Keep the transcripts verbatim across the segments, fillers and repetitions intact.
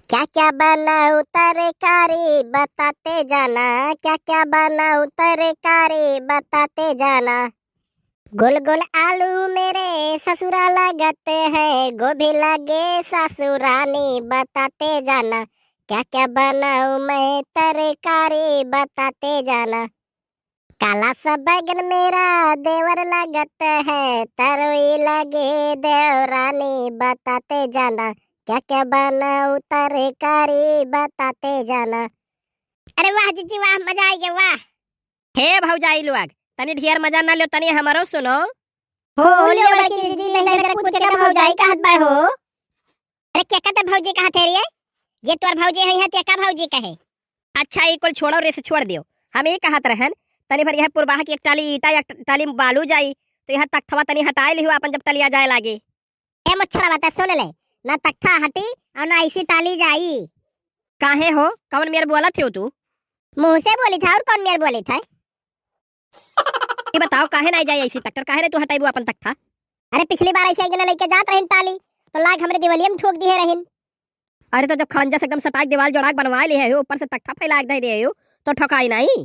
क्या क्या बनाऊं तरकारी बताते जाना, क्या क्या बनाऊं तरकारी बताते जाना। गोल गोल आलू मेरे ससुरा लगते हैं, गोभी लगे सासुरानी बताते जाना। क्या क्या बनाऊं मैं तरकारी बताते जाना। काला सा बैगन मेरा देवर लगत है, तरोई लगे देवरानी बताते जाना। क्या क्या बनाऊं तरकारी बताते जाना। अरे वाह जीजी वाह, मजा आ गया वाह। हे भौजाई लोग, तनी ढेर मजा ना लो, तनी हमरो सुनो। हो, हो, लियो बड़की जीजी, नहीं तो इधर कूद के का भौजाई कहत बा हो। अरे, के का त भौजी कहत है रे? जे तोर भौजी है, यहाँ ते का भौजी कहे? अच्छा, ई कुल छोड़ो रे, से छोड़ दियो। हम ई कहत रहन, तनी भर यह पुरबाह की एक टाली ईटा, एक टाली बालू जाई, तो यह तख्तवा तनी हटाए लिहो आपन, जब टलिया जाए लागे। ए मोछड़ा बता, सुन ले, ना तख्ता हटी और ना ऐसी टाली जाई। काहे हो, कौन मेर बोलत हो तू? मुँह से बोली था और कौन मेर बोली था? ई बताओ, काहे नाई जाई ऐसी ट्रैक्टर? काहे रे तू हटाइबू अपन तख्ता? अरे, पिछली बार ऐसे एक जना लेके जात रहिन टाली, तो लाग हमरे दिवलिया में ठोक दिए रहिन। अरे, तो जब खड़ंजा से एकदम सटाक दीवाल जोड़ाक बनवा ले हो, ऊपर से तख्ता फैलाक दे दे हो, तो ठोकाई नाई?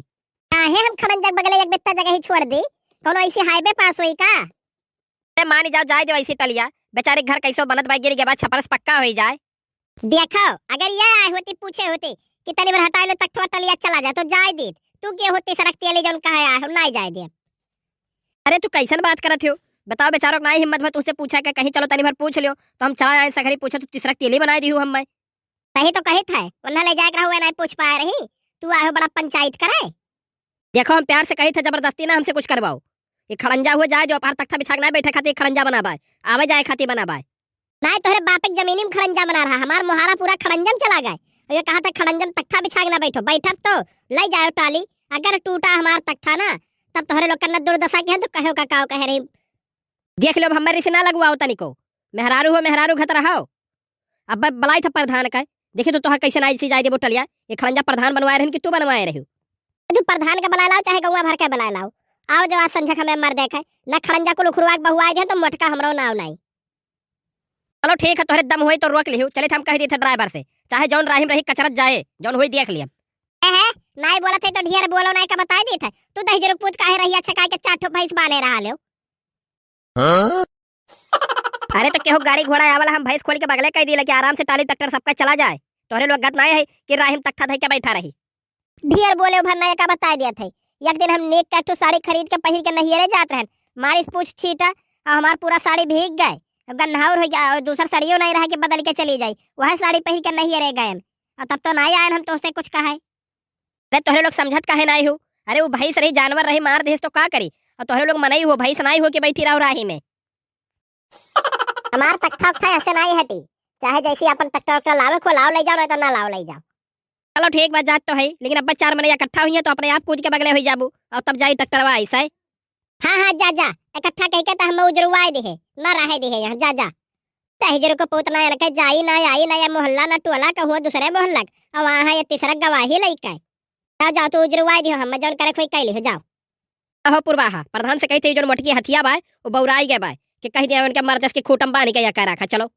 काहे हम खड़ंजा के बगले एक बित्ता जगह ही छोड़ दी? कौनो ऐसी हाईवे पास होई का? अरे, मानी जाओ, जाए दो ऐसी टलिया, बेचारे घर कैसो बनत बा, गिर के बाद छपरस पक्का होई जाए। देखो, अगर ये आए होती, पूछे होती कि तनी भर हटाए लो तख्तवा टलिया चला जाए, तो जाए दीत। तू के होती सड़क तेली जौन कहे आए हो, नाई जाए दे। अरे तू कैसन बात करत हो? बताओ, बेचारों के नाई हिम्मत भर तुझसे पूछा के कहीं चलो तनी भर पूछ लियो, तो हम चला आए सगरी पूछे, तू तीसरा तेली बनाए दिहू हम मैं। तही तो कहित है, उन्हें ले जाए के रहो, नाई पूछ पाए रही, तू आए हो बड़ा पंचायत करे। देखो, हम प्यार से कही थे, जबरदस्ती ना हमसे कुछ करवाओ। ये खड़ंजा हुए जाए जो, अपार तख्ता बिछा के ना बैठे खातिर खड़ंजा बना बाय, आवे जाए खातिर बना बाय। नाई तोहरे बाप के जमीनी में खड़ंजा बना रहा, हमार मोहारा पूरा खड़ंजा में चला गए। और ये कहा था खड़ंजा में तख्ता बिछा के ना बैठो, बैठब तो ले जाओ टाली, अगर टूटा हमार तख्ता ना, तब तोहरे लोग करना दुर्दशा की है तो कहो का काव कहे रही। देख लो, अब हमारे से ना लगवाओ तनिको, मेहरारू हो, मेहरारू घत रहो। अब ब-, बलाई था प्रधान का, देखी तो तोहर कैसे नाई सी जाए देबो टलिया, ये खड़ंजा प्रधान बनवाए रहन कि तू बनवाए रही? तू प्रधान का बलाए लाओ, चाहे गौवा भर के बलाए लाओ, आओ जो आज संझक हमें मर देखे, ना खड़ंजा कुल उखड़ुआ के बहुआए दे तो मोटका हमरो नाव नाई। चलो ठीक है, तोहरे दम होई तो रोक लिहू, चलित हम कह दी थे ड्राइवर से, चाहे जौन राहिम रही कचरत जाए, जौन होई देख लिया। ए है, नाई बोलत है तो ढेर बोलो, नाई का बताए दी थे, तू दही जरुक पूत काहे रही, अच्छा काहे के चार ठो भैंस बांधे रहा लो। हाँ? अरे तो केहू गाड़ी घोड़ा आवला, हम भैंस खोल के बगले कह दिले कि आराम से टाली ट्रैक्टर सबका चला जाए। तोहरे लोग गत नाई है कि राहिम तख्ता धई के बैठा रही। ढेर बोले भर ना, एका बताए दिया थे। एक दिन हम नेक का एक ठो साड़ी खरीद के पहिर के नहियरे जात रहन, मारिस पूछ छीटा, और हमार पूरा साड़ी भीग गए, गन्हाउर हो गया, और दूसर साड़ियों नहीं रहा कि बदल के चली जाई, वह साड़ी पहिर के नहियरे गए, और तब तो नहीं आयन हम तो उसे कुछ कहे। अरे तोहरे लोग समझत काहे नाई हो? अरे वो भैंस रही, जानवर रही, मार देहिस तो का करी? और तोहरे लोग मनई हो, भैंस नाई हो कि बैठी रहो राही में। हमार तख्ता उख्ता ऐसे नाई हटी, चाहे जैसी अपन ट्रैक्टर उक्टर लावे खो लाओ ले जाओ, नहीं तो ना लाओ ले जाओ। चलो ठीक बात, जात तो है, लेकिन अब चार मनई इकट्ठा हुई है तो अपने आप कूद के बगले हुई जाबू और तब जाई ट्रैक्टरवा ऐसा है। हाँ, हाँ, जा, जा, इकट्ठा कह के तो हम उजरुआए दिहे, ना रहे दिहे यहाँ, जा, जा। तहिजर को पूत ना इनके जाई ना आई ना या मोहल्ला ना टोला का हुआ दूसरे मोहल्ला का, और वहाँ है ये तीसरा गवाही लइका है। जाओ, जाओ, तू उजरुआए दिहो, हम जौन करे खोई कैली हो, जाओ। अहो पुरवाहा, प्रधान से कही थे, जौन मोटकी हथिया बाय, वो बौराई गए बाय, कि कह दिया उनके मर्दस के खूटम बांध के या कह रखा, चलो।